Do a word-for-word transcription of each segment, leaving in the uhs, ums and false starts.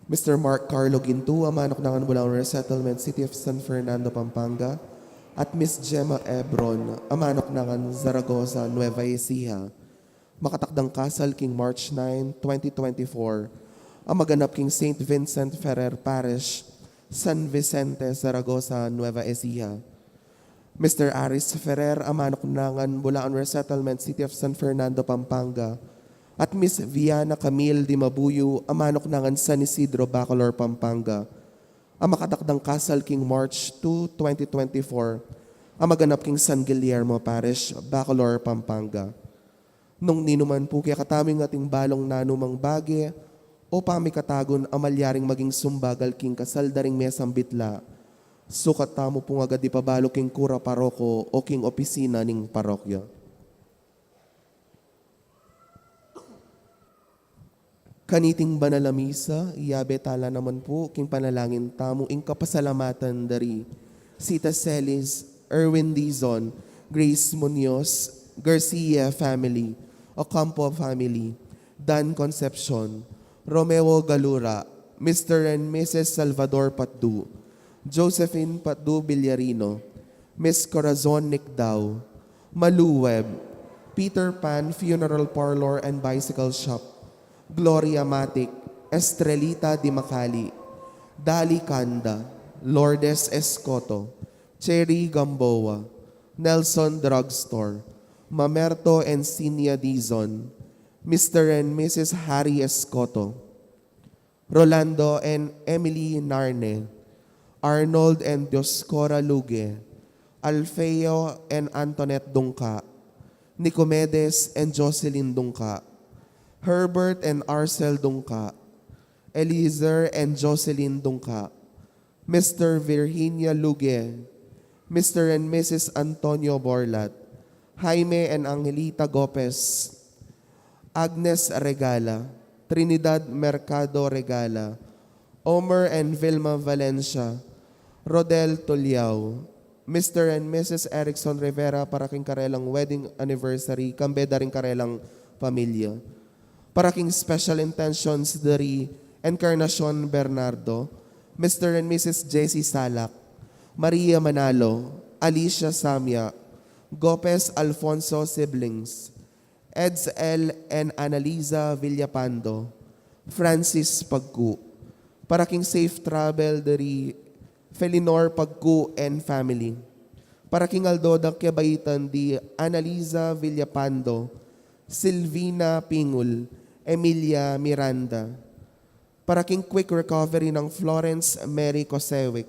Mister Mark Carlo Gintu, a manuknangan Bulaon Resettlement, City of San Fernando, Pampanga, at Miss Gemma Ebron, a manuknangan Zaragoza, Nueva Ecija. Makatakdang kasal king March nine, twenty twenty-four, a maganap king Saint Vincent Ferrer Parish, San Vicente, Zaragoza, Nueva Ecija. Mister Aris Ferrer, a manuknangan Bulaon Resettlement, City of San Fernando, Pampanga, at Miss Viana Camille Dimabuyo, a manuknangan San Isidro, Bacolor, Pampanga, a makatakdang kasal king March two, twenty twenty-four, a maganap king San Guillermo Parish, Bacolor, Pampanga. Nung ninuman pu kekatamu ing ating balung nanumang bage o pamikatagun a malyaring maging sumbagal king kasal da ring mesang bitla, sukat tamu pung agad ipabalu king kura paroko o king opisina ning parokya. Kaniting banal a misa, iyabe tala naman pu king panalangin tamu ing kapasalamatan da ri Sita Celis, Erwin Dizon, Grace Munoz, Garcia family, Ocampo family, Dan Concepcion, Romeo Galura, Mister and Missus Salvador Patdu, Josephine Patdu Villarino, Miss Corazon Nicdao, Malu Webb, Peter Pan Funeral Parlor and Bicycle Shop, Gloria Matic, Estrelita Dimacali, Dali Canda, Lourdes Escoto, Cherry Gamboa, Nelson Drugstore, Mamerto and Sinia Dizon, Mister and Missus Harry Escoto, Rolando and Emily Narne, Arnold and Dioscora Luge, Alfeo and Antoinette Dungca, Nicomedes and Jocelyn Dungca, Herbert and Arcel Dungca, Eliezer and Jocelyn Dungca, Mister Virginia Luge, Mister and Missus Antonio Borlat, Jaime and Angelita Gopez, Agnes Regala, Trinidad Mercado Regala, Omer and Vilma Valencia, Rodel Tuliao, Mister and Missus Erickson Rivera para king karelang wedding anniversary, kambe da ring karelang pamilya. Para king special intentions da ri Encarnacion Bernardo, Mister and Missus Jessie Salak, Maria Manalo, Alicia Samia, Gopez Alfonso siblings, Eds L and Annalisa Villapando, Francis Pagku. Para king safe travel da ri Felinor Pagku and family. Para king aldo da kebaitan di Annalisa Villapando, Silvina Pingul, Emilia Miranda. Para king quick recovery nang Florence Mary Kosewick.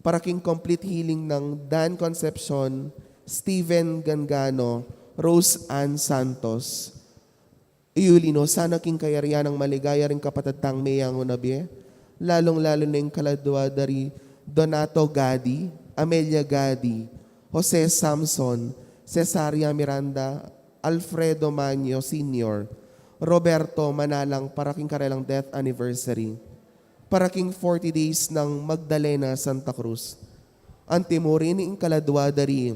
Para king complete healing nang Dan Concepcion, Steven Gangano, Rose Ann Santos. Iuli no sana king kayarian nang maligaya ring kapatad tang meyangu na bie, lalung-lalu na ing kaladua da ri Donato Gadi, Amelia Gadi, Jose Samson, Cesaria Miranda, Alfredo Manyo Senior, Roberto Manalang para king karelang death anniversary. Para king forty days nang Magdalena Santa Cruz. Antimurin ing kaladua da ri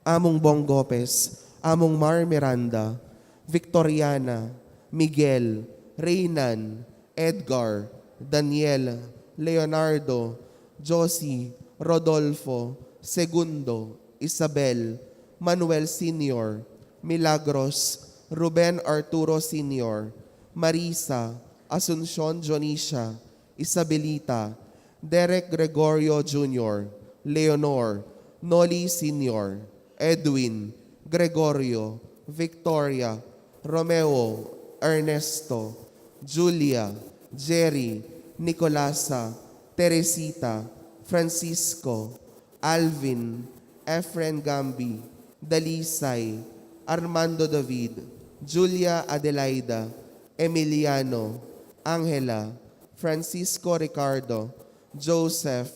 Among Bong Gopez, Among Mar Miranda, Victoriana, Miguel, Reynan, Edgar, Daniel, Leonardo, Josie, Rodolfo, Segundo, Isabel, Manuel Senior, Milagros, Ruben Arturo Senior, Marisa, Asuncion Dionisia, Isabelita, Derek Gregorio Junior, Leonor, Noli Senior, Edwin, Gregorio, Victoria, Romeo, Ernesto, Julia, Jerry, Nicolasa, Teresita, Francisco, Alvin, Efren Gambi, Dalisay, Armando David, Julia Adelaida, Emiliano, Angela, Francisco Ricardo, Joseph,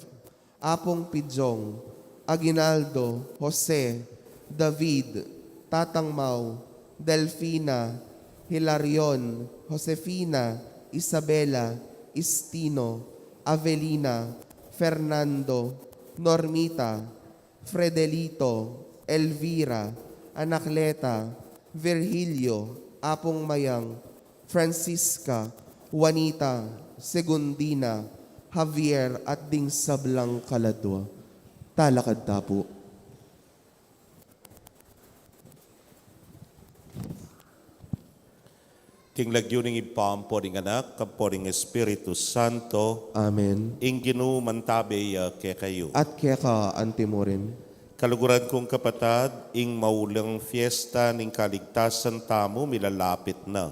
Apung Pidjong, Aguinaldo, Jose, David, Tatang Mau, Delfina, Hilarion, Josefina, Isabela, Istino, Avelina, Fernando, Normita, Fredelito, Elvira, Anacleta, Virgilio, Apung Mayang, Francisca, Juanita, Segundina, Javier, at ding sablang kaladwa. Talakad ta pu. King lagyu ning Ibpa, ampo ning Anak, ampo ning Espiritu Santo. Amen. Ing Ginu mantabe ya kekayu. At keka antimurin. Kaluguran kung kapatad, ing maulang fiesta ning kaligtasan tamu milalapit na.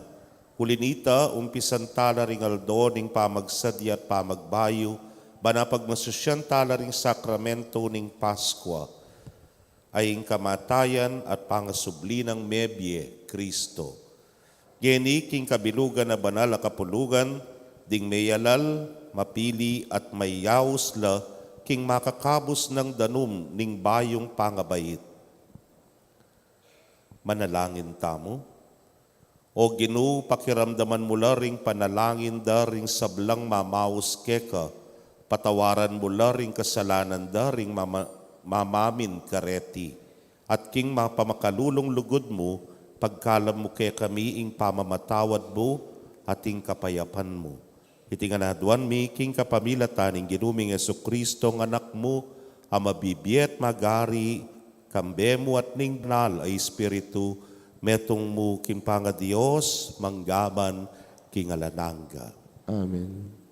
Uli nita, umpisan tala ring aldo ning pamagsadya at pamagbayu, ban pagmasusyan tala ring sakramento ning Paskua, a ing kamatayan at pangasubli nang mebie Kristo. Ngeni king kabilugan a banal a kapulungan, ding meyalal, mapili at mayaus la king makakabus nang danum ning bayung pangabait. Manalangin tamu. O Ginu, pakiramdaman mu la ring panalangin da ring sablang mamaus keka, patawaran mu la ring kasalanan da ring mama-, mamamin kareti, at king mapamakalulung lugud mu, pagkalam mu kekami ing pamamatawad mu at ing kapayapan mu. Iti ngan aduan mi king kapamilatan ning Ginu ming Jesucristo, ing Anak mu, a mabibie at magari kambe mu at ning Banal a Espiritu, metung mu king pangaDios, mangga man king alang angga. Amen.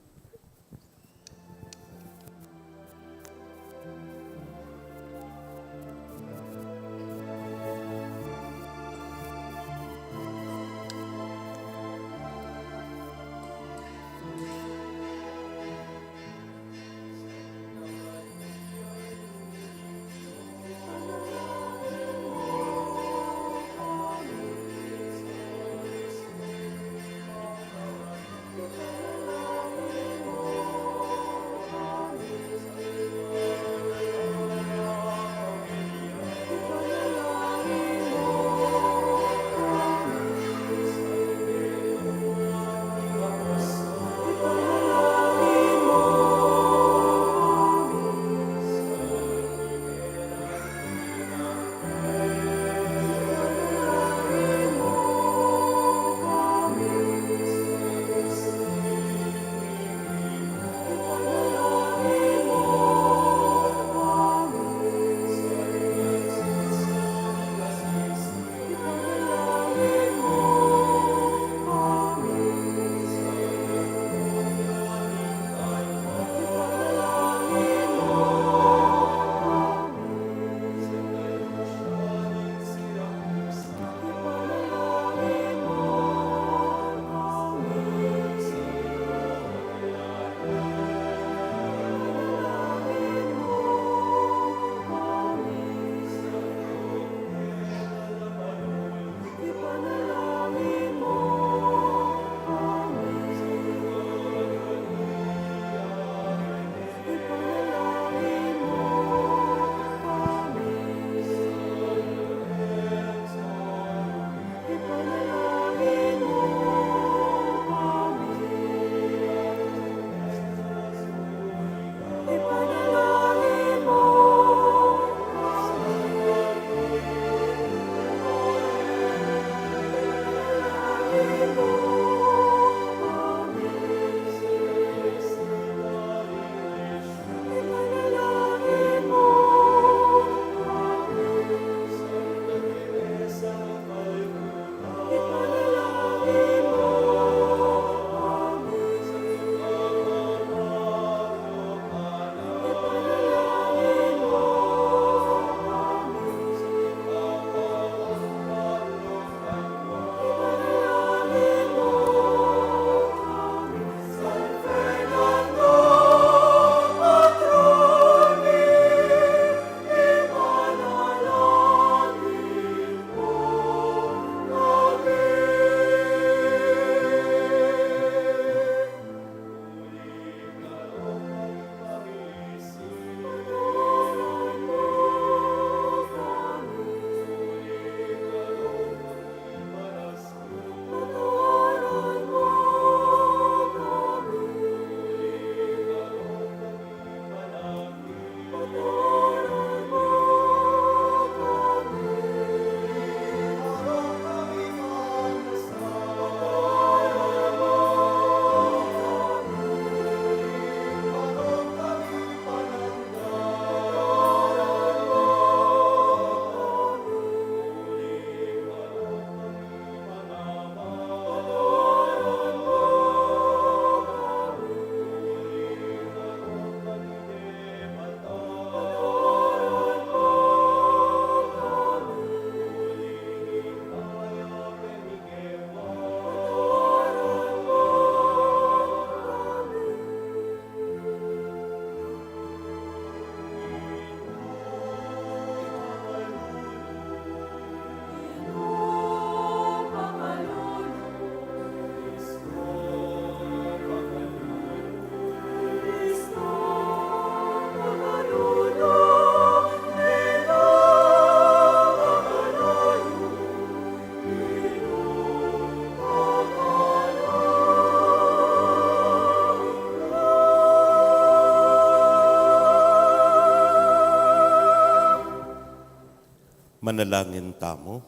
Manalangin tamu.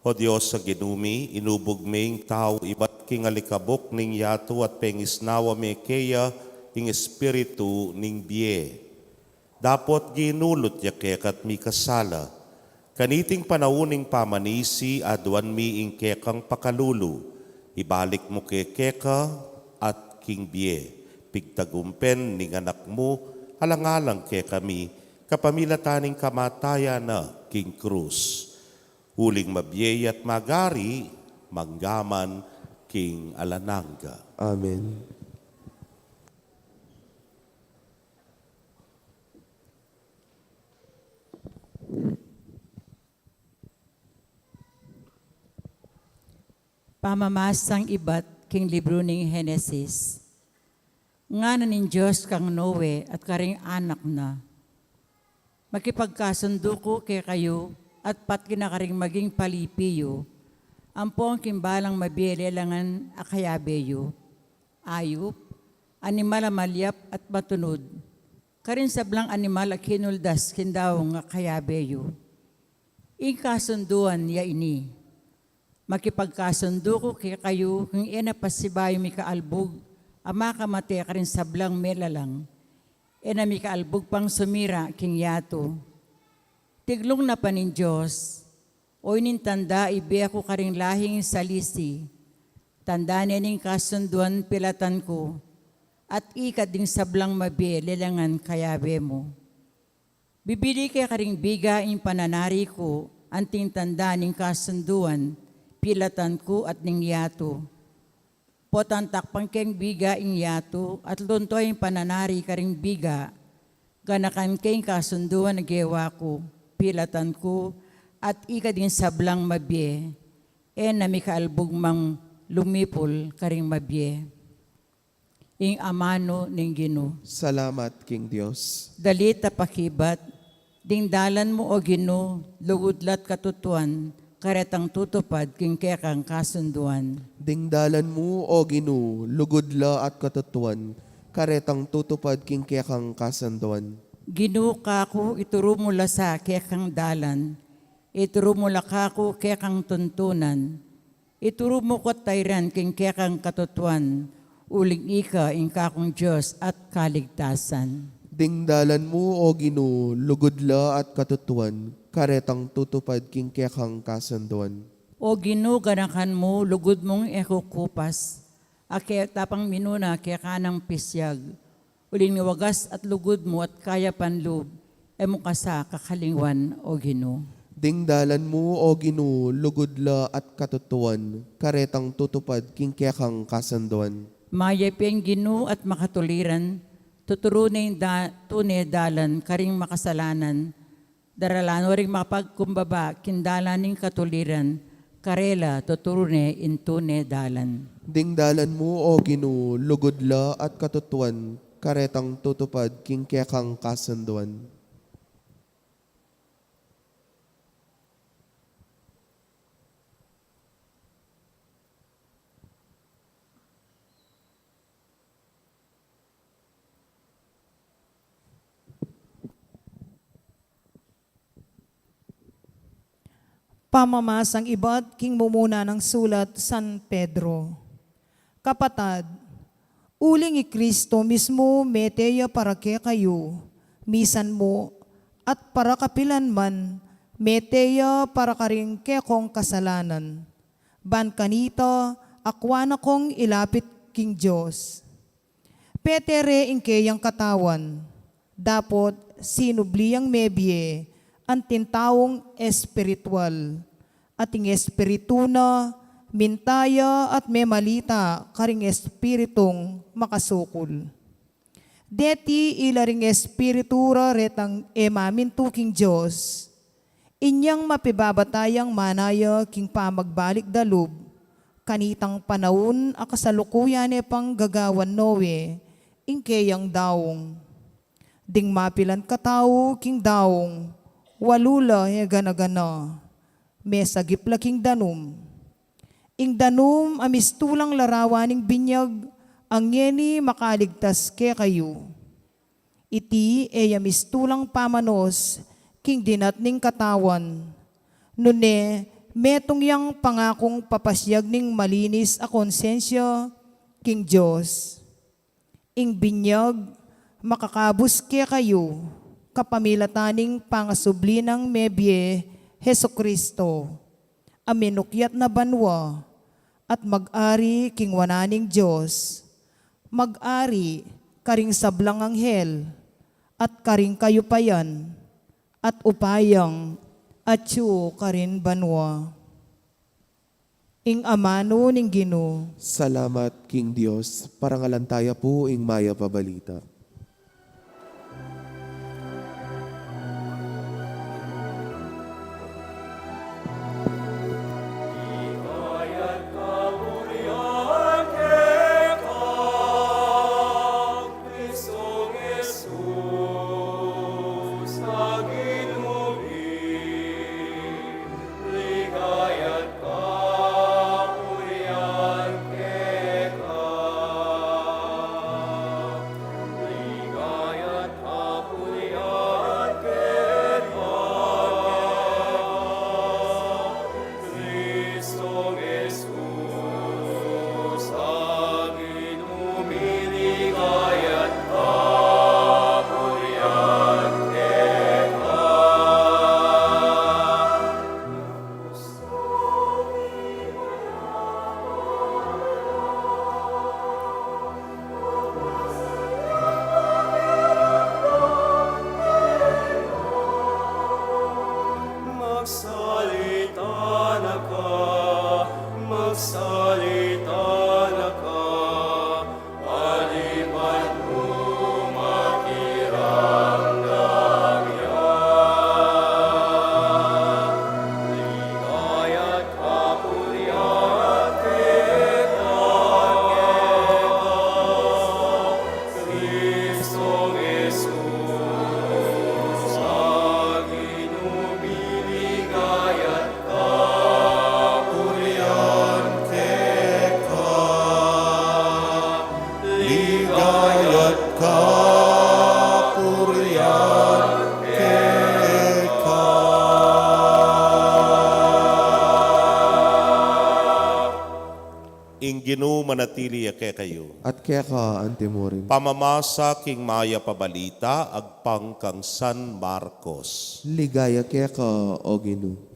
O Dios a Ginu mi, inubug me ing tau ibat king alikabuk ning yatu at pengisnawa me keya ing Espiritu ning bie. Dapot ginulut ya keka at mikasala. Kaniting panaun ning pamanisi, aduan mi ing kekang pakalulu, ibalik mu ke keka at king bie. Pigtagumpen ning Anak mu, alang-alang kekami, kapamilatan ning kamatayan na king krus. Uling mabie ya at magari, manggaman king alang angga. Amen. Pamamasang ibat king libru ning Henesis. Ngana ning Dios kang Noe at karing anak na, "Makipagkasundu ku kekayu at patki na karing maging palipi yu, ampong king balang mabie lelangan a kayabe yu, ayup, animal a malyap at matunud, karing sablang animal a kinuldas king daung a kayabe yu." Ing kasunduan ya ini. Makipagkasundu ku kekayu king e na pasibayu mikaalbug a makamate karing sablang melalang, e na mikaalbug pang sumira king yatu. Tiglung na pa ning Dios, "O ining tanda ibie ku karing lahing salisi, tanda ne ning kasunduan pilatan ku, at ika ding sablang mabie lelangan kayabe mu. Bibili ke karing biga ing pananari ku, anting tanda ning kasunduan pilatan ku at ning yatu. Potang takpan keng biga ing yatu at lunto ing pananari karing biga, ganakan ke ing kasunduan a gewa ku pilatan ku, at ika ding sablang mabie, e na mikaalbug mang lumipul karing mabie." Ing amanu ning Ginu. Salamat king Dios. Dalit a pakibat. Ding dalan mu, O Ginu, lugud la at katutuan, karetang tutupad king kekang kasunduan. Ding dalan mu, O Ginu, lugud la at katutuan, karetang tutupad king kekang kasunduan. Ginu, kaku ituru mu la sa kekang dalan, ituru mu la kaku kekang tuntunan, ituru mu ku at tairan king kekang katutuan, uling ika ing kakung Dios at kaligtasan. Ding dalan mu, O Ginu, lugud la at katutuan, karetang tutupad king kekang kasunduan. O Ginu, ganakan mu, lugud mung e ku kupas, a ketapang minuna keka nang pisyag, uling ning wagas at lugud mu at kayapan lub, e mu ka sa kakalingwan, O Ginu. Ding dalan mu, O Ginu, lugud la at katutuan, karetang tutupad king kekang kasunduan. Mayap ya ing Ginu at makatuliran, tuturu ne ing da-, tune dalan karing makasalanan, daralan no ring makapagkumbaba king dalan ning katuliran, karela tuturu ne ing tune dalan. Ding dalan mu, O Ginu, lugud la at katutuan, karetang tutupad king kekang kasunduan. Pamamasang ibat king mumuna nang sulat San Pedro. Kapatad, uling i Kristo mismu mete ya para kekayu, misan mu, at para kapilan man, mete ya para karing kekong kasalanan. Ban kanita, akua na kong ilapit king Dios. Pete re ing keyang katawan, dapot sinubli yang mebie anting taung espiritual, at ing Espiritu na minta ya at memalita karing espiritung makasukul. Deti ila ring espiritu ra retang e mamintu king Dios. Inyang mapibabata yang manaya king pamagbalik da lub, kanitang panaun a kasalukuyan ne pang gagawan Noe ing keyang daung. Ding mapilan katau king daung, walu la e gana-gana, mesagip la king danum. Ing danum a mistulang larawan ning binyag, a ngeni makaligtas kekayu. Iti e ya mistulang pamanos king dinat ning katawan. Nune, metung yang pangakung papasyag ning malinis a konsensya king Dios. Ing binyag makakabus kekayu kapamilatan ning pangasubli nang mebie Jesucristo, a minukyat na banua, at mag-ari king wanan ning Dios, mag-ari karing sablang anghel, at karing kayupayan, at upayang atyu karin banua. Ing amanu ning Ginu. Salamat king Dios. Parangalan taya pu ing mayap a balita. Magsalita na ka, magsalita na ka, alipan mu makiramdam ya. Ligaya at kapurian keka, Kristong Jesus, a Ginu mi, ligaya at kapurian keka. Ligaya at kapurian keka. Ing Ginu manatili ya kekayu. At keka antimurin. Pamamasa king mayap a balita agpang kang San Marcos. Ligaya keka, O Ginu.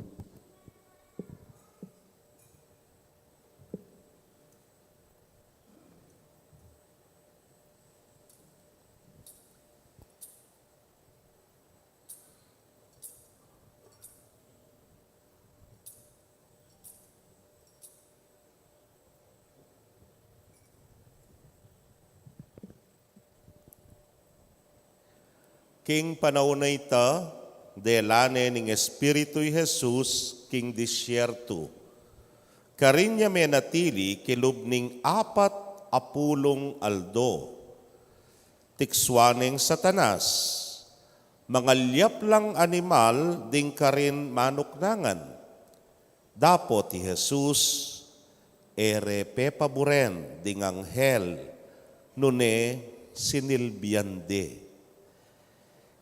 King panaun a ita, dela ne ning Espiritu i Jesus king disyertu. Karin ya menatili kilub ning apat a pulung aldo. Tiksuan neng Satanas, mangalyap lang animal ding karin manuknangan. Dapot i Jesus, e re pepaburen ding anghel, nune sinilbian de.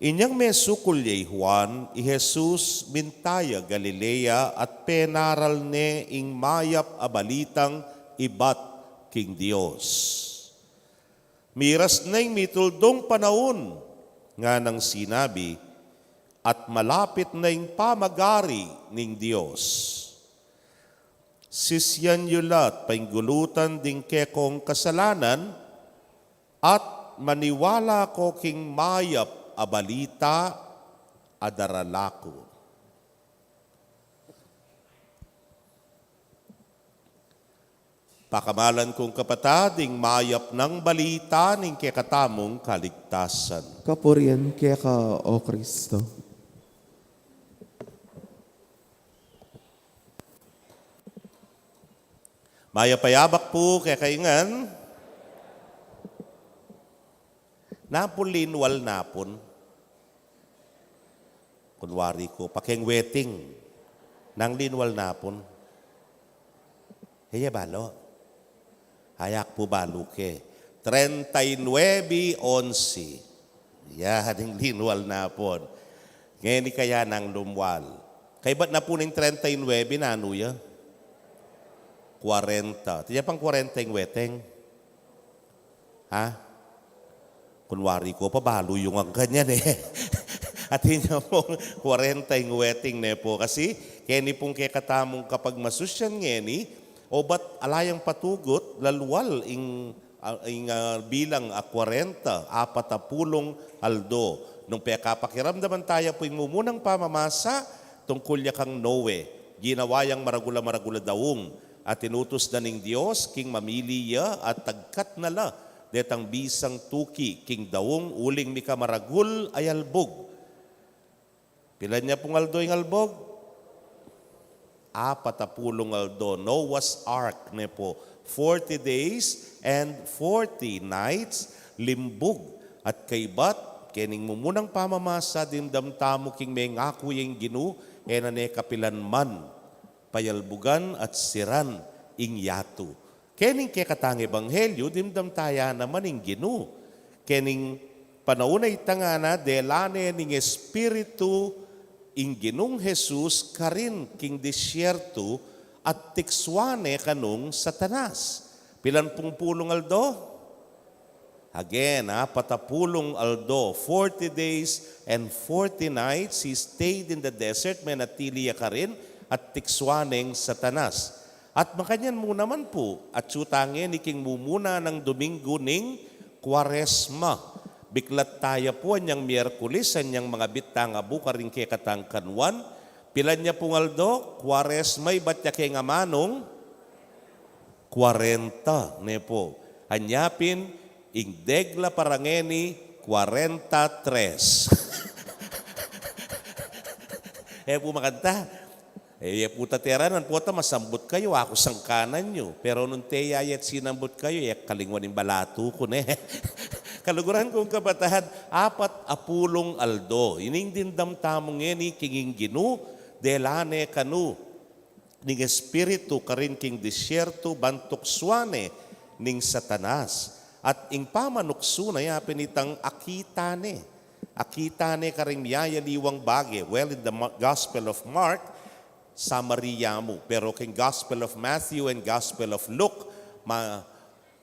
Inyang mesukul ya i Juan, i Jesus minta ya Galilea at penaral ne ing mayap a balitang ibat king Dios. Miras na ing mituldung panaun, nganang sinabi, at malapit na ing pamag-ari ning Dios. Sisian yu la at painggulutan ding kekong kasalanan, at maniwala ko king mayap a balita a darala ku. Pakamalan kung kapatad, ing mayap nang balita ning kekatamung kaligtasan. Kapurian keka, O Kristo. Mayap a yabak pu kekayu ngan. Nanu pung linwal napun? Kunwari ku, pakeng wedding. Nanu ing linwal napun? E ye balu. Ay, aku pu balu ke. Treinta y nueve once. Yan ing linwal napun. Ngeni kaya nang lumwal. Kaybat na pu ning treinta y nuebe, nanu ya? Kwarenta. Tiya pang kwarenta ing weteng. Ha? Kunwari ko pa, balu yu ngan kanyan e. Atin ya pung kwarenta ing weteng ne pu. Kasi, keni pung kekatamung kapagmasusyan ngeni, obat ala yang patugut, lalwal ing, ah, ing, ah, bilang a kwarenta, apatapulung aldo. Nung pekapakiramdaman taya pu ing mumunang pamamasa, tungkul ya kang Noe, ginawa yang maragul a maragul a daung, at inutus na ning Dios king mamili ya at tagkat na la detang bisang tuki king daung uling mika maragul a yalbug. Pilan ya pung aldo ing albug? Apatapulung aldo, Noah's Ark, ne pu. Forty days and forty nights, limbug. At kaybat, kening mumunang pamamasa, dimdam tamu king mengaku ya ing Ginu, e na ne kapilan man payalbugan at siran ing yatu. Kening kekatang ebanghelyu, dimdam taya naman ing Ginu. Kening panaun a ita ngana, dela ne ning Espiritu ing Ginung Jesus karin king disyertu at tikswan ne kanung Satanas. Pilan pung pulung aldo? Again, apatapulung aldo, forty days and forty nights, he stayed in the desert, menatili ya karin, at tikswan neng Satanas. At makanyan mu naman pu, atsu ta ngeni king mumuna nang Dominggu ning Kuaresma. Biklat taya pu anyang Miyerkules, anyang mangabit tang abu karing kekatang kanuan. Pilan ya pung aldo? Kuaresma, ibat ya keng amanung? Kwarenta, ne pu. Anya pin, ing degla para ngeni, kwarenta tres. E pu makanta. E, e pu tateranan, pota masambut kayu, aku sangkanan yu. Pero nung teyayat sinambut kayu, e kalingwan ing balatu ku, ne? Kaluguran kung kapatad, apatapulung aldo. Ining dimdam tamu ngeni king ing Ginu, dela ne kanu ning Espiritu karin king disyertu ban tukswan ne ning Satanas. At ing pamanuksu na ya pin itang akita ne. Akita ne karing miyayaliwang bage. Well, in the Ma-, Gospel of Mark, summary ya mu. Pero king Gospel of Matthew and Gospel of Luke, ma-,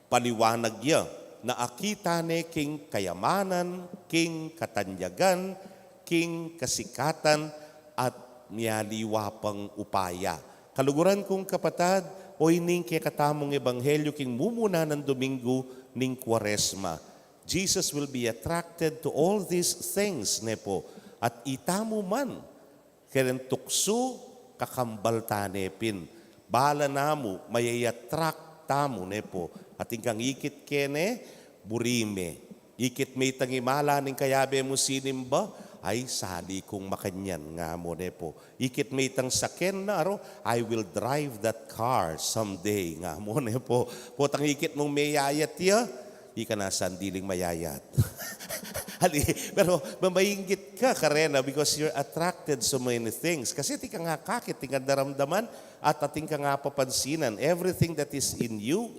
paliwanag ya na akita ne king kayamanan, king katanyagan, king kasikatan, at miyaliwa pang upaya. Kaluguran kung kapatad, o ining kekatamung ebanghelyu king mumuna nang Dominggu ning Kuaresma. Jesus will be attracted to all these things, ne pu. At itamu man, kenen tuksu, kakambal ta ne pin. Bala namu, mayayatrak tamu, ne pu. Atin kang ikit kene, buri me. Ikit me itang imala ning kayabe mu sinimba, ay, sali kung makanyan, nga mu, ne pu. Ikit me itang saken na, aro, "I will drive that car someday," nga mu, ne pu. Potang ikit mung meyayat ya, ika na sandiling mayayat. Ali, pero mamainggit ka karena because you're attracted so many things. Kasi atin kang akakit, atin kang daramdaman, at atin kang apapansinan. Everything that is in you